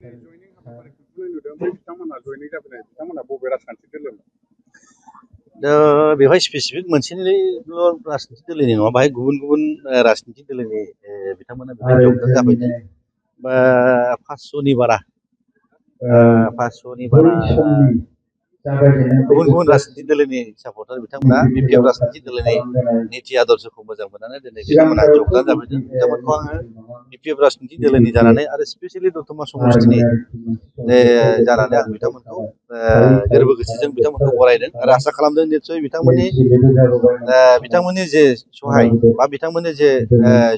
जयनिं हाबाफारिखौ नुदों ओमफ्राय बिथांमोनहा जयनिं जाफैनाय बिथांमोनहा बबे राजखान्थि दोलोमोन? दा बेवहाय स्पेसिफिक मोनसेनिल' राजखान्थि दोलोनि नङा, बाहाय गुबुन गुबुन राजखान्थि दोलोनि बिथांमोना बेवहाय जगदान जाफैदों। बा 500नि बारा गुबुन गुबुन राजखान्थि दोलोनि सापर्टार बिथांमोना बिपिएफ राजखान्थि दोलोनि नीति आदर्शखौ मोजां मोननानै दिनै बिथांमोना जगदान जाफैदों। बिथांमोनखौ आङो बिपिएफ राजखान्थि दोलोनि जानानै आरो स्पेसियेलि दतमा समस्तिनि जानानै आं बिथांमोनखौ गोरबो गोसोजों बिथांमोनखौ बरायदों आरो आसा खालामदों निस्सय बिथांमोननि जे सहाय बा बिथांमोननि जे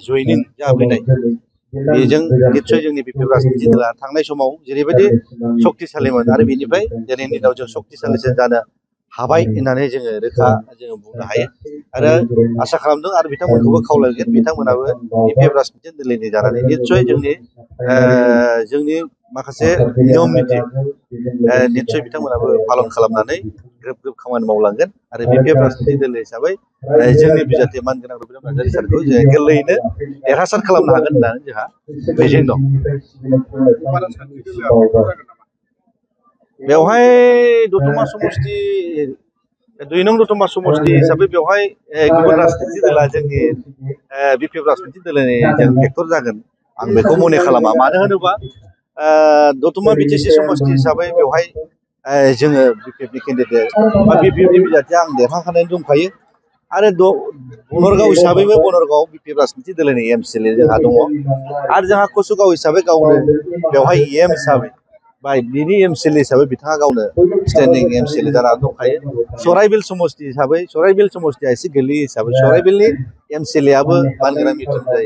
जयनिं जाफैनाय बेजों निस्सय जोंनि बिपिएफ राजखान्थि दोला थांनाय समाव जेरैबायदि शक्तिशालीमोन आरो बेनिफ्राय दिनैनि दिनाव जों शक्तिशालीसिन जानो हाबाय होननानै जोङो रोखा जोङो बुंनो हायो आरो आसा खालामदों आरो बिथांमोनखौबो खावलायगोन बिथांमोनाबो बिपिएफ राजखान्थि दोलोनि जानानै निस्सय जोंनि माखासे नियम निति निस्सय बिथांमोनाबो पालन खालामनानै ग्रोब ग्रोब खामानि मावलांगोन आरो बिपिएफ राजखान्थि दोलो हिसाबै जोंनि बिजाथि मानगोनां रबिराम नार्जारी सारखौ जोङो गोरलैयैनो देरहासार खालामनो हागोन होननानै जोंहा मिजिं दं। बेवहाय दतमा समस्ति 2 नं दतमा समस्ति हिसाबै बेवहाय गुबुन राजखान्थि दोला जोंनि बिपिएफ राजखान्थि दोलोनि जों फेक्टर जागोन आं बेखौ मने खालामा। मानो होनोबा दतमा बिटिसि समस्ति हिसाबै बेवहाय जोङो बिपिएफनि केन्डिडेट बा बिपिएफनि बिजाथिया आं देरहाखानाय दंखायो आरो बनरगाव हिसाबैबो बनरगाव बिपिएफ राजखान्थि दोलोनि एमसिएलए जोंहा दङ आरो जोंहा कसुगाव हिसाबै गावनो बेवहाय एम हिसाबै बा बिनि एमसिएलए हिसाबै बिथाङा गावनो स्टेन्डिं एमसिएलए जानानै दंखायो। सराइबिल समस्ति हिसाबै सराइबिल समस्तिया एसे गोलैयो हिसाबै सराइबिलनि एमसिएलएआबो मानगोनां मृत्युंजय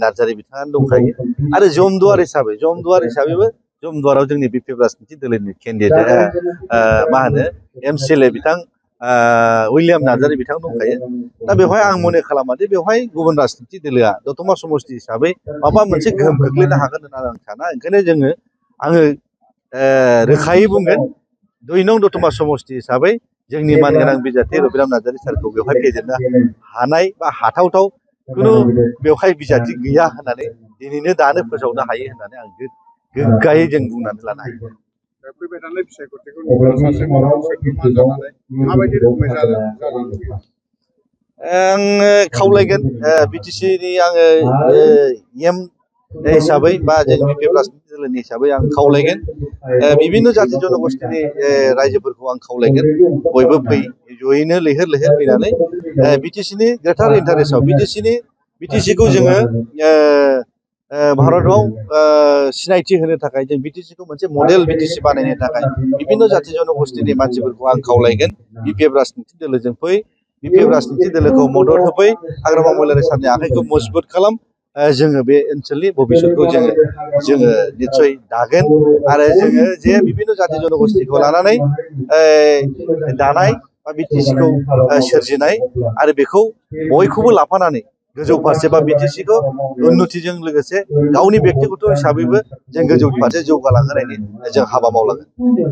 नार्जारी बिथाङानो दंखायो आरो जमदुवार हिसाबैबो जमदुवाराव जोंनि बिपिएफ राजखान्थि दोलोनि केन्डिडेट एमसिएलए बिथां उइलियाम नार्जारी बिथां दंखायो। दा बेवहाय आं मने खालामा दे बेवहाय गुबुन राजखान्थि दोलोआ दतमा समस्ति हिसाबै माबा मोनसे गोहोम खोख्लैनो हागोन होननानै आं साना। ओंखायनो आङो रोखायै बुंगोन 2 नं दतमा समस्ति हिसाबै जोंनि मानगोनां बिजाथि रबिराम नार्जारी सारखौ बेवहाय फेजेननो हानाय बा हाथावथाव खुनु बेवहाय बिजाथि गैया होननानै दिनैनो दानो फोसावनो हायो होननानै आं गोग्गायै जों बुंनानै लानो हायो। फैबाय थानाय बिसायख'थिखौ सासे बर' सोद्रोमा जानानै माबायदि रोखोमै जाजानो लुबैयो? आङो खावलायगोन बिटिसिनि आङो एम हिसाबै बा जों बिपिएफ राजखान्थि दोलोनि हिसाबै आं खावलायगोन बिभिन्न जाथि जनगोष्ठीनि रायजोफोरखौ आं खावलायगोन बयबो फै जयैनो लैहोर लैहोर फैनानै बिटिसिनि ग्रेटार इन्टारेस्टआव बिटिसिखौ जोङो भारतआव सिनायथि होनो थाखाय जों बिटिसिखौ मोनसे मडेल बिटिसि बानायनो थाखाय बिभिन्न जाथि जनगोष्ठीनि मानसिफोरखौ आं खावलायगोन बिपिएफ राजखान्थि दोलोजों फै, बिपिएफ राजखान्थि दोलोखौ मदद होफै, हाग्रामा महिलारि सारनि आखाइखौ मजबुत खालाम। जोङो बे ओनसोलनि भबिसतखौ जोङो निस्सय दागोन आरो जोङो जे बिभिन्न जाथि जनगोष्ठीखौ लानानै दानाय बा बिटिसिखौ सोरजिनाय आरो बेखौ बयखौबो लाफानानै गोजौ फारसे बा बिटिसिखौ उन्नतिजों लोगोसे गावनि बेक्तिगत हिसाबैबो जों गोजौ फारसे जौगालांहोनायनि जों हाबा मावलांगोन।